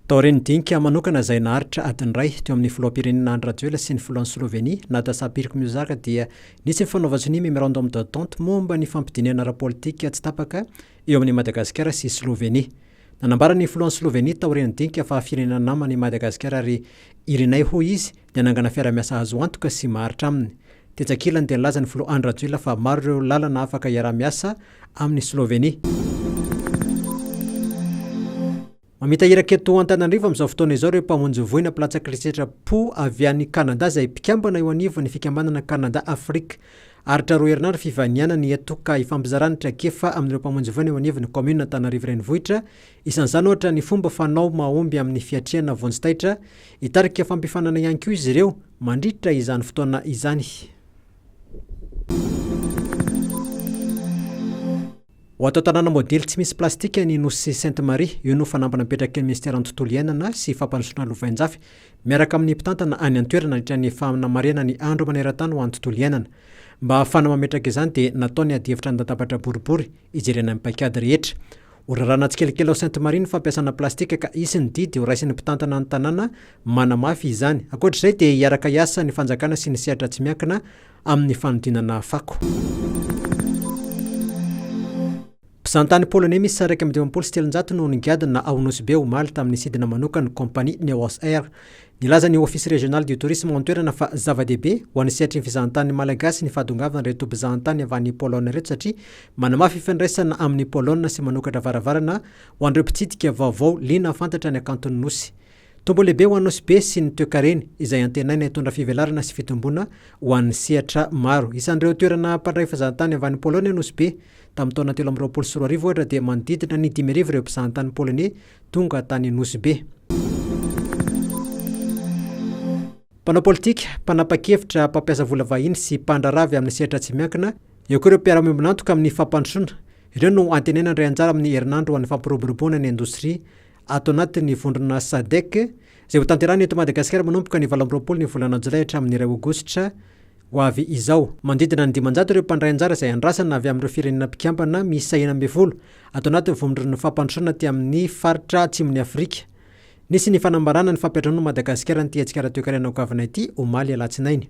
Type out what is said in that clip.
Taorian'ny dinika manokana izay naharitra adiny iray teo amin'ny filoham-pirenena Andry Rajoelina sy ny filohan'i Slovenie, Nataša Pirc Muzar dia nisy ny fanaovan-tsonia Memorandum d'entente momba ny fampidinihana ara-politika tsy tapaka eo amin'i Madagasikara sy Slovenie. Nanambara ny filohan'i Slovenie taorian'ny dinika fa firenena namana i Madagasikara ary irinay hoy izy ny hanangana fiarahamiasa azo antoka sy maharitra aminy. Tetsy ankilany dia nilaza ny filoha Andry Rajoelina fa maro ireo lalana afaka hiaraha-miasa amin'i Slovenie. Mamita iraka eto Antananarivo amin'izao fotoana izao ireo mpamonjy voina mpilatsaka risitrapo avy any Canada izay mpikambana eo anivon'ny fikambanana Canada Afrique. Aritra roa herinandro fivahinianany eto ka hifampizarany traikefa amin'ireo mpamonjy voina eo anivon'ny kaominina Antananarivo Renivohitra. Isan'izany ohatra ny fomba fanao mahomby amin'ny fiatrehana vonjy taitra. Hitarika fampiofanana ihany koa izy ireo mandritra izany fotoana izany. Ho atao tanàna modely tsy misy plastika ny Nosy Sainte Marie. Io no fanamby napetraky ny Minisiteran'ny Tontolo Iainana sy Fampandrosoana Lovainjafy miaraka amin'ny mpitantana any an-toerana nandritra ny fanamarihana ny Andro maneran-tany ho an'ny tontolo iainana. Mba hahafahana mametraka izany dia natao ny adihevitra an-databatra boribory hijerena ny paikady rehetra. Ho raràna tsikelikely ao Sainte Marie ny fampiasana plastika ka hisy ny didy ho raisin'ny mpitantana ny tanàna manamafy izany. Ankoatra izay dia hiaraka hiasa ny fanjakana sy ny sehatra tsy miankina amin'ny fanodinana fako. Mpizahantany Poloney miisa 351 no nigadona ao Nosy Be omaly tamin'ny sidina manokan'ny kaompania Neos Air. Nilaza ny Office Régional du Tourisme ao an-toerana fa zava-dehibe ho an'ny sehatry ny fizahantany malagasy ny fahatongavan'ireto mpizahantany avy any Pologne ireto satria manamafy fifandraisana amin'i Pologne sy manokatra varavarana ho an'ireo mpitsidika vaovao liana hahafantatra ny hakanton'ny Nosy. Tombo lehibe ho an'i Nosy Be sy ny toekareny izay antenaina hitondra fivelarana sy fitomboana ho an'ny sehatra maro. Isan'ireo toerana mpandray fizahantany avy any Pologne Nosy Be. Tamin'ny taona 2023 ohatra dia manodidina ny 5000 ireo mpizahantany Poloney tonga tany Nosy Be. Mpanao politika, mpanapa-kevitra, mpampiasa vola vahiny sy mpandraharaha avy amin'ny sehatra tsy miankina, eo koa ireo mpiara-miombon'antoka amin'ny fampandrosoana. Ireo no antenaina handray anjara amin'ny herinandro ho an'ny fampiroboroboana ny indostria ato anatin'ny vondrona Sadec, izay hotanterahina eto Madagasikara manomboka ny 28 ny volana jolay hatramin'ny iray aogositra ho avy izao. Manodidina ny 500 ireo mpandray anjara izay andrasana avy amin'ireo firenena mpikambana miisa 16 ato anatin'ny vondron'ny fampandrosoana aty amin'ny faritra atsimon'i Afrika. Nisy ny fanambarana ny fampiantranoan'i Madagasikara an'ity hetsika ara-toekarena goavana ity omaly alatsinainy.